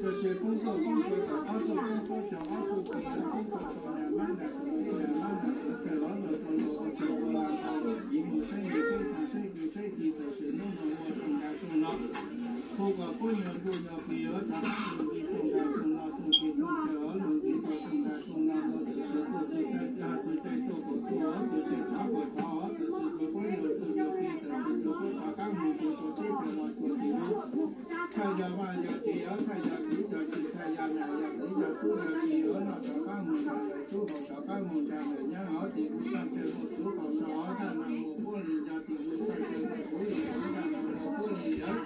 Ua si poob tuaj poob tsuag, ob txoj poob pob tsaus ob txoj pis, ob poob tsuag tau nram mab nram tsuag teb nram mab nram tsuag tsaws ob luag rau luag ua tsaug ua lag ua luam kiv mus saib nws saib tag saib kis saib kis txawm sim hnub no ua tsoog nra tsoog no. Hu kom puab nyuag ntuj nyuag plig yuav rov qab mus nti tsoog nra tsoog no tsoog kis tsoog tsaws ob luag nti tsoog nra tsoog no no txawm sim tuaj txug caij tuaj kom tuaj, txug caij rov kom rov, txawm sim tuaj puab nyuag ntuj nyuag plig txawm sim tuaj puab rov qab mus txug txug teb txug no txug kis lub. Txhaj yog vaj yog tsev, txhaj yog kwv yog tij, txhaj yog nam yog txiv, yog tub yog ki, yuav noj rov qab mus nram lawm, tub haus rov qab mus nram lawm, nyab hov tim kuv txaj caw mus suv qaug so, dab no mus puab li yog tim kuv txaj caw mus suv li, dab no mus puab li yog.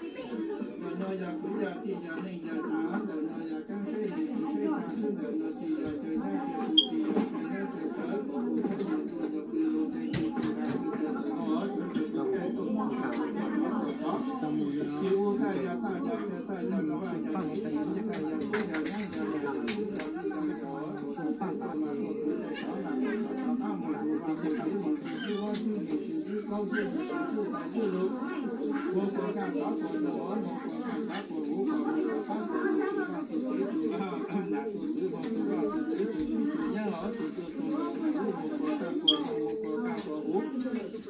Ntawm no yog kwv yog tij yog neej yog tsav, ntawm no yog kaab saib neeg kis saib tsav xwb, ntawm no tsis yog caw nyab caw tub tsis yog caw nyab caw tsav, kom kuv saib mus txug yog pw lug ntev tsis tau nqa pw txawm txawm no sawv tsees tus caij tuaj muab nqa mus rov kom rov. Tsis u txhaj yog txaj yog chaw, txhaj yog no vaj yog tsev, tsis u txhaj yog tub yog nyab yog nam yog txiv yog tij yog nkawm, txhua txhua txhua mas tuaj txug caij rov mas tuaj rov qab mus txug vaj mus tsev mus txug tswb huab tswb nkeeg tswb plaub tswb ntug tswb xaiv tswb lug, mus kom kaj rov kom rau, mus kom kaj rov kom huv kom mus rov qab kom mus txug vaj txug tsev txug vaj nam txug txwv mus txug vaj txug tsev txug tub txug nyab los txug txug txug nkaus mas lub mus kom kaj kom rau mus kom kaj kom huv.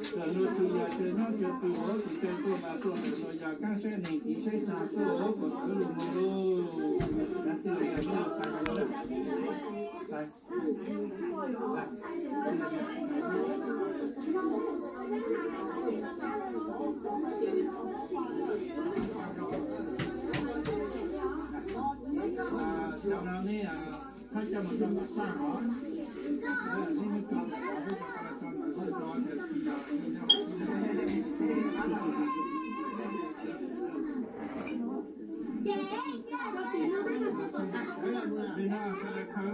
Ntawm no tsis yog caw nyob caw pw, tsis caw tuaj mas tuaj, ntawm no yog kaab saib neeg kis saib tsav xwb, kom sawv lug mus lauj. Txhais, txhais. Cov no neb txhob coj mus rau tom txaj os. Neb muab tso ntawm no xwb, tso ntawm xwb, tso tias tsis yog nyob hauv tib neeg. Li no sawv daws khaws faib cov no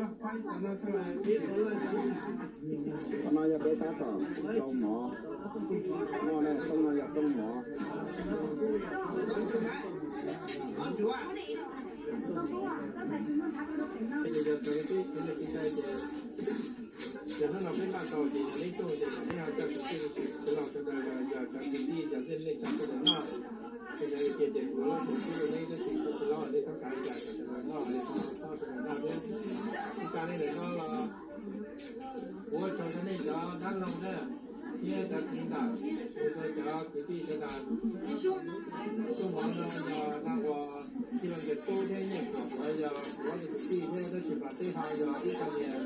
rau. Qhov no yog peb tab tom rau mov noj na, rooj no yog rooj mov. Ces yog txawv peb kev li kev cai ces, ces hnub no peb npaj tau ces yog neb rooj ces kom neb ho coj kwv tij kwv laus sawv daws los yog cov kwv tij cov ntxhais nej tsa sawv daws noj. Ces yog li ces kuv los kuv txib rau neb tab sis kuv tsis los nej txhob xav li cas, kom sawv daws noj li txhob sawv daws noj thiab. Ib tag nej lawm no los kuv ua tsaug rau nej cov dab laug na, thiab cov txiv ntawm, kuv rau cov kwv tij sawv daws. Rooj mov no yog nag uas tij laug Nkias Tub thiab Nyiaj Kuam nkawd yog kuv ob tug kwv tij thiab, tab sis mas tej ho yog ib tag nias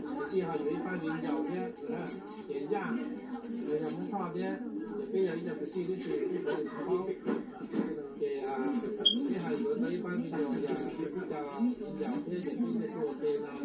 kwv tij ho yuav ib pab viv ncaus thiab, ces Yaj los yog Hmoob Thoj thiab, ces peb yog ib co kwv tij tib si, peb txawv tsis paub. Ces peb ho yuav tau ib pab viv ncaus yog peb co viv ncaus thiab ces peb thiaj tuaj ua ke no.